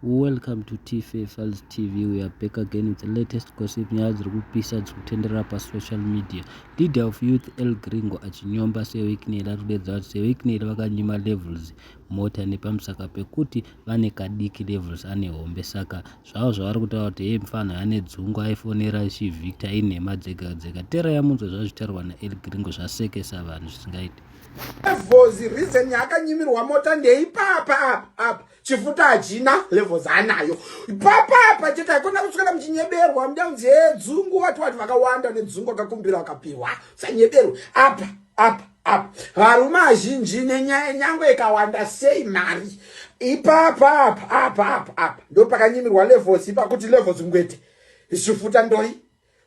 Welcome to Tfa Files TV. We are back again with the latest gossip. Nyaya dziri kupisa dziri kutenderera pasocial media. Leader of youth El Gringo achinyomba seWicknell, ari kudedza kuti seWicknell vakanyima Levels mota nepamusaka pekuti vane kadiki, Levels ane hombe. Saka zvavo zvavari kutaura kuti hei, mufana ane dzungu, aifonera chiVictor, inhema dzega dzega. Tera yamunzwa zvazvitaurwa naEl Gringo, zvasekesa vanhu zvisingaiti. Levels, reason yaakanyimirwa mota ndeipapa apa apa. Chifuta hachina, Levels anayo ipapapa chete. Haikona kuswera muchinyeberwa mudaunzi dzungu. Vati vati vakawanda nedzungu, akakumbira vakapiwa. Sanyeberwa apa apa apa. Varume azhinji nenyangwe ikawanda sei mari, ipapa apa apa apa apa ndo pakanyimirwa Levels ipa. Kuti Levels ngwete, chifuta ndoi.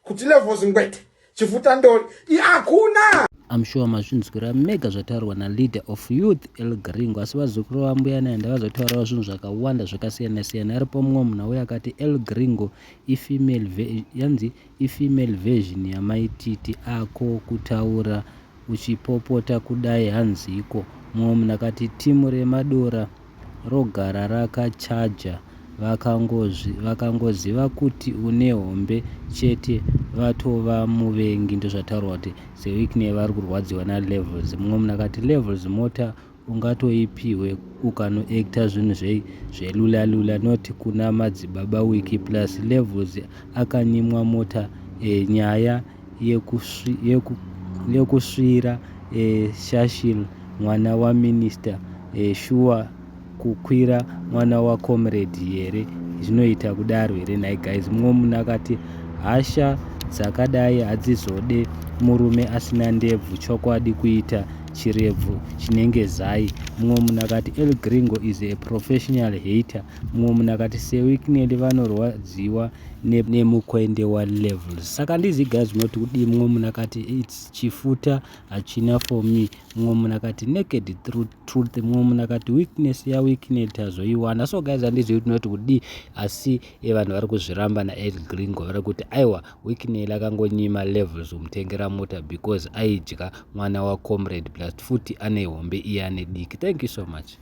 Kuti Levels ngwete, chifuta ndoi. Hakuna. I'm sure mazvinzwira mega zvataurwa naleader of youth El Gringo. Asi vazukuru vambuya naenda vazotaurawo zvinhu zvakawanda zvakasiyana siyana. Aripo mumwe munhu auya akati El Gringo ifemale, yanzi ifemale version yamaititi ako, kutaura uchipopota kudai hanziko. Mumwe munhu akati timu remadora rogara rakachaja, vakangoziva kuti une hombe chete vatova muvengi. Ndozvataurwa kuti seWicknell vari kurwadziwa naLevels. Mumwe munhu akati Levels mota ungatoipiwe ukanoacta zvinhu zvelulalula, not kuna madzibaba Wiki. Plus Levels akanyimwa mota nyaya yekusvira Shashil mwana waminista shuwa kukwira mwana wacomrade here? Zvinoita kudaro here nhai guys? Mumwe munhu akati hasha dzakadai hadzizode murume asina ndebvu, chokwadi kuita chirebvu chinenge zai. Mumwe munhu akati El Gringo is a professional hater. Mumwe munhu akati seWicknell vanorwadziwa nemukwende waLevels. Saka ndizi guys unoti kudii? Mumwe munhu akati it's chifuta hachina for me. Mumwe munhu akati naked truth. Mumwe munhu akati weakness yaWicknell tazoiwana. So guys, handizivi kuti unoti kudii, asi vanhu vari kuzviramba naEl Gringo. Vari kuti aiwa, Wicknell akangonyima Levels kumutengera mota because aidya mwana wacomrade, plus futi ane hombe, iye ane diki. Thank you so much.